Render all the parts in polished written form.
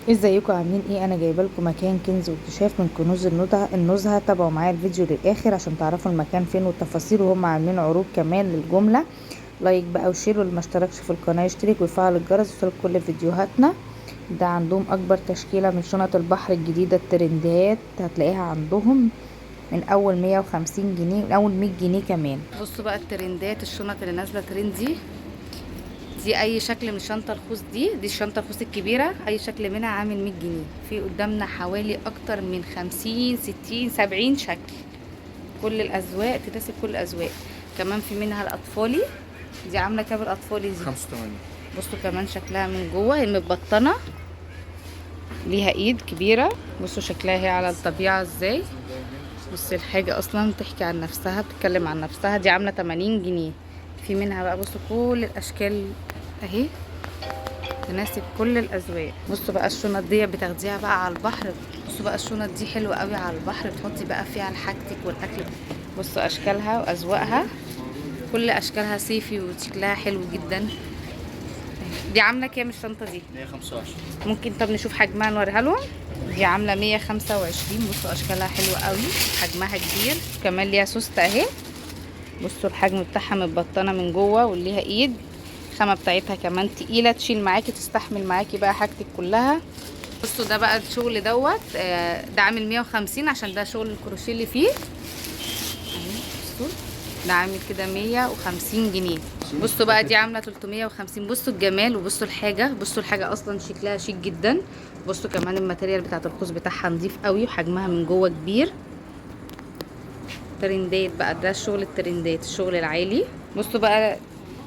ازيكم عاملين ايه؟ انا جايبه لكم مكان كنز واكتشاف من كنوز النزهه. تابعوا معايا الفيديو للاخر عشان تعرفوا المكان فين والتفاصيل، وهم عاملين عروض كمان للجملة. like بقى و share، واللي ما اشتركش في القناة يشترك ويفعل الجرس ويوصل كل فيديوهاتنا. ده عندهم اكبر تشكيله من شنط البحر الجديدة، الترندات هتلاقيها عندهم من اول 150 جنيه، من اول 100 جنيه كمان. بصوا بقى الترندات، الشنط اللي نازله trendy دي، اي شكل من شنطه الخوص دي الشنطة الخوص الكبيرة، اي شكل منها عامل 100 جنيه. في قدامنا حوالي اكتر من 50 60 70 شكل، كل الاذواق، تناسب كل الاذواق. كمان في منها الاطفالي، دي عامله كام الاطفالي دي؟ 85. بصوا كمان شكلها من جوه، هي متبطنه، ليها ايد كبيرة. بصوا شكلها هي على الطبيعة ازاي. بصي الحاجة اصلا بتحكي عن نفسها، بتتكلم عن نفسها. دي عامله 80 جنيه. في منها بقى بصوا كل الاشكال اهي، تناسب كل الاذواق. بصوا بقى الشنط دي بتاخديها بقى على البحر. بصوا بقى الشنط دي حلوة قوي على البحر، بتحطي بقى فيها حاجتك والاكل. بصوا اشكالها واذواقها، كل اشكالها صيفي وشكلها حلو جدا. دي عامله كام الشنطة دي؟ 125. ممكن طب نشوف حجمها نوريها لهم. دي عامله 125. بصوا اشكالها حلوة قوي، حجمها كبير، كمان ليها سوسته اهي. بصوا الحجم بتاعها متبطنه من جوه وليها ايد، الخامة بتاعتها كمان تقيلة، تشيل معاكي، تستحمل معاكي بقى حاجتك كلها. بصوا ده بقى الشغل دوت، ده عامل 150 عشان ده شغل الكروشيه اللي فيه اهي. بصوا ده عامل كده 150 جنيه. بصوا بقى دي عامله 350. بصوا الجمال وبصوا الحاجة، بصوا الحاجة اصلا شكلها شيك جدا. بصوا كمان ال material بتاعت الخوص بتاعها نظيف قوي، وحجمها من جوه كبير. ترندات بقى، ده الشغل الترندات، الشغل العالي. بصوا بقى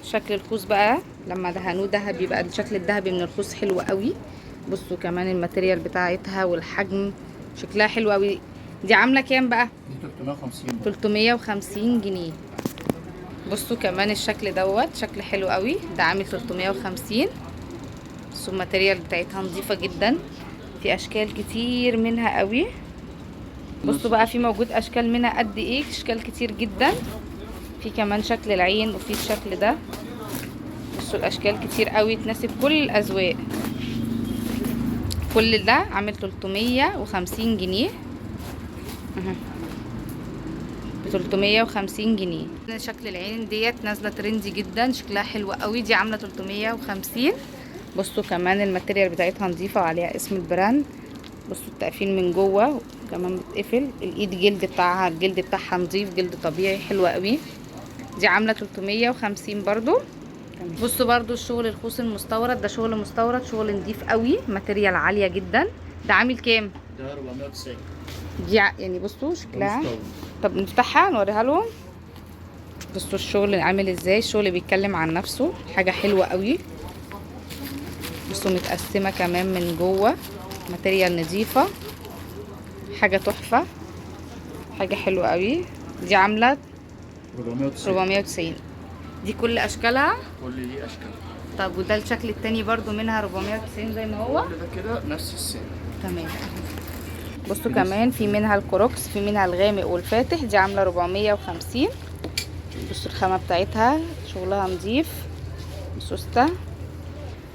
شكل الخوص بقى لما دهنوه ذهبي بقى، الشكل الذهبي من الخوص حلو قوي. بصوا كمان ال material بتاعتها والحجم، شكلها حلو قوي. دي عامله كام بقى؟ دي 350 بقى. 350 جنيه. بصوا كمان الشكل دوت، شكل حلو قوي، ده عامل 350. بصوا ال material بتاعتها نظيفة جدا، في اشكال كتير منها قوي. بصوا بقى في موجود اشكال منها قد ايه، اشكال كتير جدا. في كمان شكل العين وفي الشكل ده. بصوا الاشكال كتير قوي، تناسب كل الاذواق. كل ده عامل 350 جنيه. ب 350 جنيه. شكل العين ديت نازله trendy جدا، شكلها حلو قوي. دي عامله 350. بصوا كمان ال material بتاعتها نظيفة وعليها اسم ال brand. بصوا التقفيل من جوه كمان بتقفل، الايد جلد بتاعها، الجلد بتاعها نظيف، جلد طبيعي، حلو قوي. دي عامله 350 برضو. بصوا برضو الشغل الخوص المستورد، ده شغل مستورد، شغل نظيف قوي، material عالية جدا. ده عامل كام؟ ده 490. دي يعني بصوا شكلها. طب نفتحها نوريها لهم. بصوا الشغل عامل ازاي، الشغل بيتكلم عن نفسه، حاجة حلوة قوي. بصوا متقسمه كمان من جوه، material نظيفة، حاجة تحفة، حاجة حلوة قوي. دي عامله 490. 490. دي كل اشكالها، كل دي اشكال. طب وده الشكل التاني برضو منها 490 زي ما هو. كل ده كده نفس السعر. تمام. بصوا كمان في منها الكروكس، في منها الغامق والفاتح. دي عامله 450. بصوا الخامة بتاعتها شغلها نظيف، سوسته.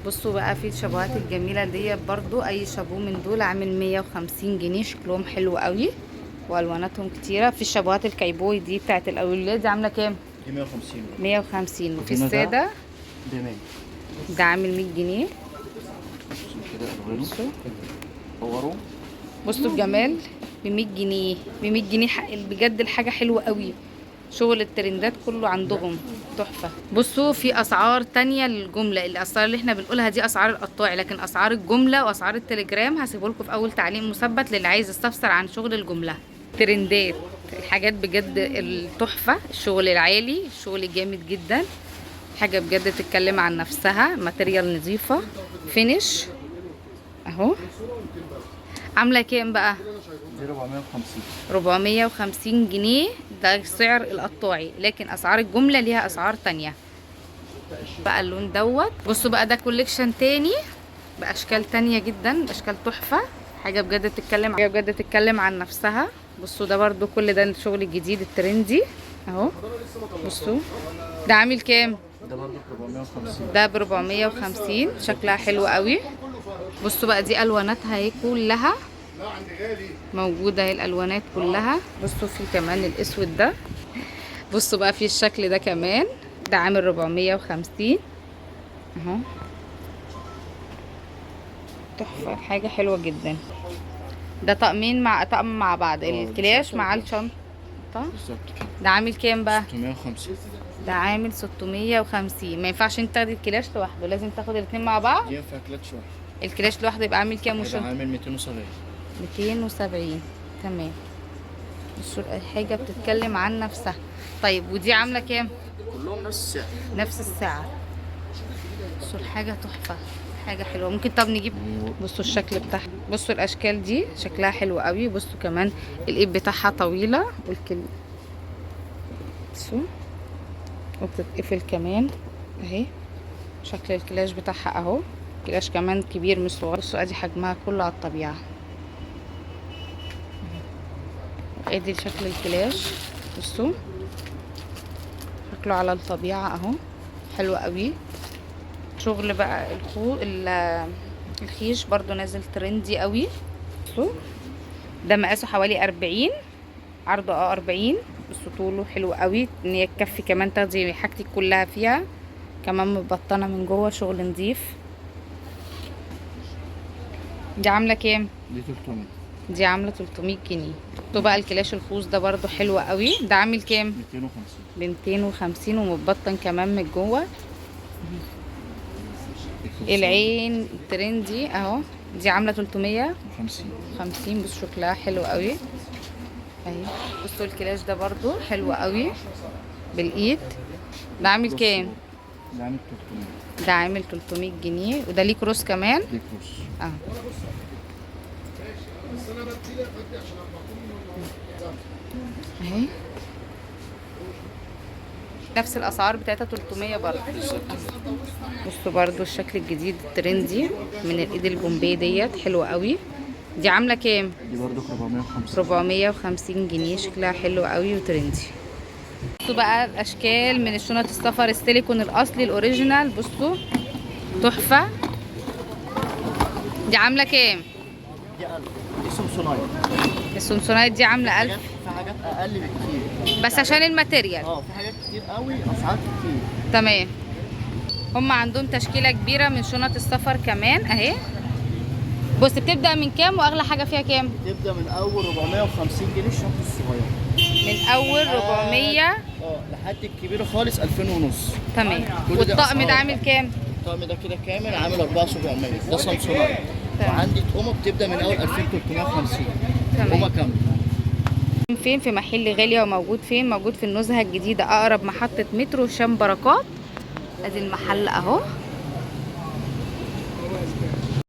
بصوا بقى في الشابوهات الجميلة دي برضو، اي شابو من دول عامل 150 جنيه، شكلهم حلو قوي والواناتهم كتيرة. في الشابوهات الكايبوي دي بتاعت الاولاد، دي عامله كام؟ دي 150. 150. وفي وفي السادة ده 100. ده عامل 100 جنيه. كده الوانه صوروا. بصوا الجمال ب 100 جنيه، ب 100 جنيه حق بجد، الحاجة حلوة قوي. شغل الترندات كله عندهم تحفة. بصوا في اسعار تانية للجملة، الاسعار اللي احنا بنقولها دي اسعار القطاعي، لكن اسعار الجملة واسعار التليجرام هسيبه لكم في اول تعليق مثبت للي عايز يستفسر عن شغل الجملة. ترندات، الحاجات بجد التحفة، الشغل العالي، الشغل الجامد جدا، حاجة بجد تتكلم عن نفسها، material نظيفة، finish اهو. عامله كام بقى؟ دي 450. 450 جنيه ده سعر القطاعي، لكن اسعار الجملة ليها اسعار تانية. بقى اللون دوت. بصوا بقى ده collection تاني باشكال تانية جدا، اشكال تحفة، حاجة بجد تتكلم، حاجة بجد تتكلم عن نفسها. بصوا ده برضو كل ده الشغل الجديد ال trendy اهو. بصوا ده عامل كام؟ ده برضو 450. ده ب 450، شكلها حلو قوي. بصوا بقى دي الواناتها اهي كلها موجودة اهي، الالوانات كلها. بصوا في كمان الاسود ده. بصوا بقى في الشكل ده كمان، ده عامل 450 اهو، تحفة، حاجة حلوة جدا. ده طقمين مع طقم مع بعض، الكلاش مع الشنطة. بالظبط كده. ده عامل كام بقى؟ 650. ده عامل 650. ما ينفعش انت تاخدي الكلاش لوحده، لازم تاخد الاتنين مع بعض. ينفع كلاتش واحد. الكلاش لوحده يبقى عامل كام؟ هيبقى والشنطة عامل 270. 270. تمام. بصوا الحاجة بتتكلم عن نفسها. طيب ودي عاملة كام؟ كلهم نفس السعر. نفس السعر. بصوا الحاجة تحفة، حاجة حلوة. ممكن طب نجيب. بصوا الشكل بتاعها، بصوا الأشكال دي شكلها حلو قوي. بصوا كمان الإيد بتاعها طويلة والكل، بصوا وبتتقفل كمان اهي. شكل الكلاش بتاعها اهو، كلاش كمان كبير مش صغير. بصوا ادي حجمها كله على الطبيعة. ادي شكل الكلاش، بصوا شكله على الطبيعة اهو، حلو قوي. شغل بقى الخيش برضو نازل trendy قوي. بصوا ده مقاسه حوالي 40، عرضه 40. بصوا طوله حلو قوي، ان هي تكفي كمان تاخدي حاجتك كلها فيها. كمان متبطنه من جوه، شغل نظيف. دي عامله كام؟ دي 300. دي عامله 300 جنيه. بصوا بقى الكلاش الخوص ده برضو حلو قوي. ده عامل كام؟ 250. ب 250 ومتبطن كمان من جوه. العين trendy اهو، دي عامله 350. بصوا شكلها حلو قوي اهي. بصوا الكلاش ده برضو حلو قوي بالايد. ده عامل كام؟ ده عامل 300. ده عامل 300 جنيه. وده ليه كروس كمان؟ ليه كروس اه. اهي نفس الاسعار بتاعتها 300 برضو. بصوا برضو الشكل الجديد ال trendy من الايد البومبي ديت حلوة قوي. دي عامله كام؟ دي برضو 450. 450 جنيه. شكلها حلو قوي و trendy. بصوا بقى الاشكال من الشنط السفر السيليكون الاصلي ال original. بصوا تحفة. دي عامله كام؟ دي 1000. دي سمسونايت. السمسونايت دي عامله 1000. في حاجات اقل بكتير بس عشان ال material. في حاجات كتير قوي، اسعار كتير. تمام. هم عندهم تشكيله كبيرة من شنط السفر كمان اهي. بص بتبدا من كام واغلى حاجة فيها كام؟ بتبدا من اول 450 جنيه الشنطة الصغيرة. من اول 400 لحد الكبيرة خالص 2000 ونص. تمام. والطقم ده عامل كام؟ الطقم ده كده كامل عامل 4700. ده سامسونايت. وعندي تقومه بتبدا من اول 2350. تقومه كاملة. فين؟ في محل غالية. وموجود فين؟ موجود في النزهه الجديدة، اقرب محطة مترو هشام بركات. ادي المحل اهو.